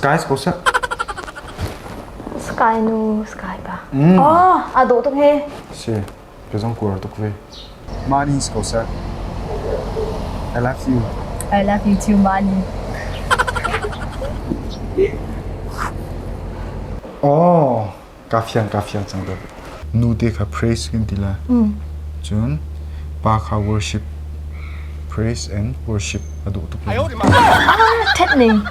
Sky ko seh. Sky nu, sky pa. Oh, aa dawh tuk he. Si, ka zong kuar tuk ve. Mani ko seh. I love you. I love you too, Mani. Oh, ka fiang ka fiang cang deuh. Nu te kha praise kan ti la. Cun pa kha worship. Praise and worship a duh tuk. Ah, that ning.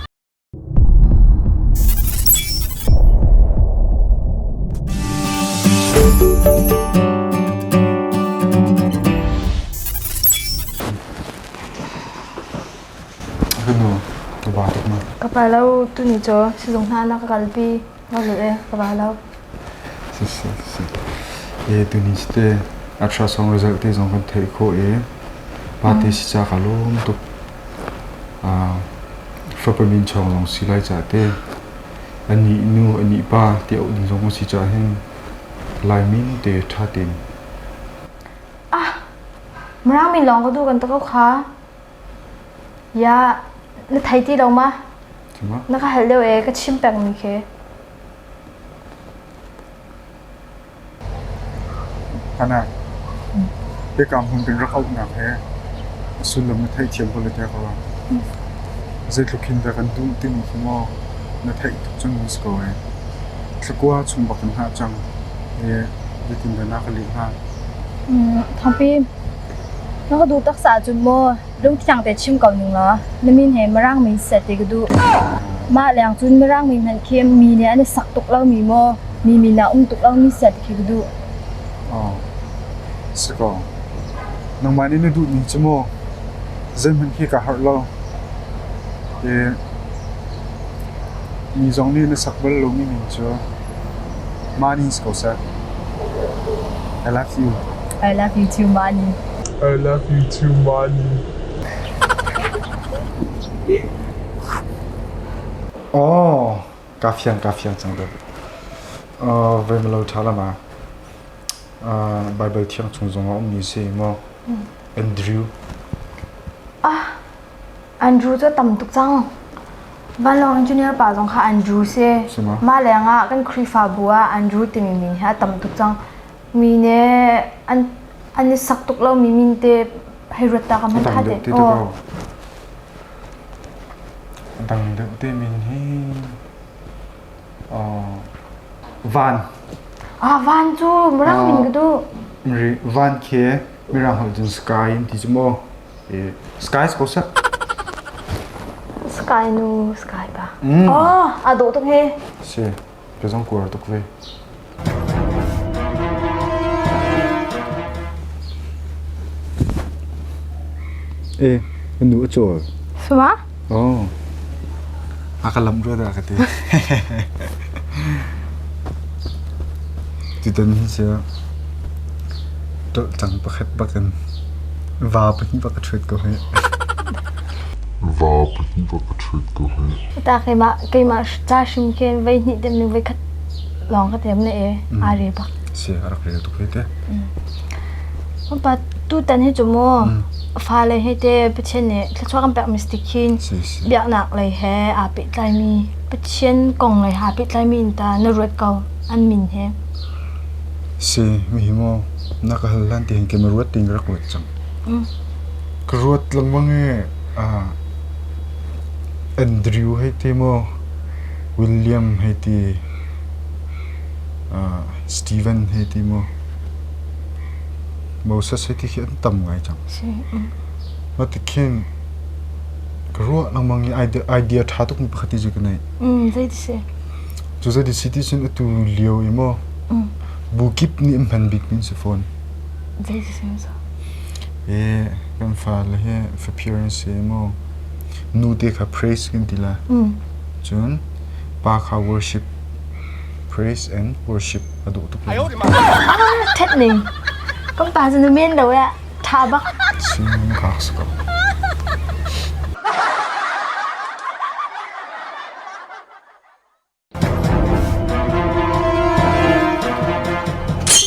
Ka nu, ka ba tuk ma. Ka pa lo tuni cu sizung hna na ka kalpi. Ka lu e, ka ba lo. Si si si. E tuni te ultrasound result te zong kan theih khawh i pa te si ca ka lawm tuk. Fapa min chawng zong si lai ca te anih nu anih pa ti auh ding zong si ca hin Lai min te ṭha tein. Ah, Mirang min lawng ka duh kan ta ko kha. Ya, na thei ti lo ma? Na ka hal deuh e, ka chim peng mi khi. Ana, biakam hun kan rak auhnak he a sullam na theihthiam ko le te ko. Zeitluk hin dah kan duh timi khi maw na theih tuk cang mi si ko e. Thlakua chung bak kan hngah cang. E, zeitin dah na ka leh hnga? Thangpi, na ka duh taksa ahcun maw lungthiang te chim ko ning law na min he Mirang min set ti ka duh. Mah leng cun Mirang min hmanh khi mi nih an i sak tuk lomi maw mi min ah um tuk lomi set khi ka duh. Oh, si ko. Nangmah nih na duhmi cu maw zeihmanh khi ka harh lo. E, mi zong nih na sak bal lomi min cu Mani si ko seh. I love you. I love you too, Mani. I love you too, Mani. Oh, ka fiang ka fiang cang deuh. Oh, ve malo ṭha lama. Bible thiang chung zong a ummi si maw? Andrew. Ah, Andrew cu a tam tuk cang. Vanlawng engineer pa zong kha Andrew si. Mah lengah kan Khrihfabu ah Andrew timi min hi a tam tuk cang. Mi nih an an i sak tuk lomi min te hei ruat ta ka hman kha te. Oh. Dang deuh te min hi van. Ah, van cu Mirang min ka duh. Van khi Mirang holh cun sky in ti cu maw? Sky ko seh. Sky nu, sky pa. Oh, aa dawh tuk he. Si, ka zong kuar tuk ve. Eh, nu a cawl. Suma? Oh. A ka lam rua dah ka ti. Tutan hi cu ṭolhcang pakhat bakin va pahnih bak ka ṭhuat ko hih. Va pahnih bak ka ṭhuat ko hih. Ta keimah keimah ca hrim khin voi hnih tem ning voi khat lawng ka tem ne e aa re bak. Si a rak rel tuk ve te. Pa tutan hi cu mu fale hi te Pathian nih thluachuah kan pek mi si khin biaknak lei he aa pehtlaimi Pathian kong lei he aa pehtlaimi in ta na ruat ko an min he. Si mi hi maw na ka hal hlan ti hin ke ma ruat ting ka rak ruat cang. Ka ruat lengmang i Andrew hei ti maw William hei ti Steven hei ti maw Moses hei ti khi an tam ngai cang. Mah ti khin ka ruah lengmang i idea ṭha tukmi pakhat ti cu ka nei. Zei ti si? Cu zei ti si ti cun atu lio i maw bu kip nih an hman bikmi an si fawn. Zei ti si so? E kan fale hi faphir an si maw nu te kha praise kan ti la. Cun pa kha worship praise and worship a dawh tuk lai. That ning. Kan pa cu na men lo eh. Tha bak. Sing kak si ko.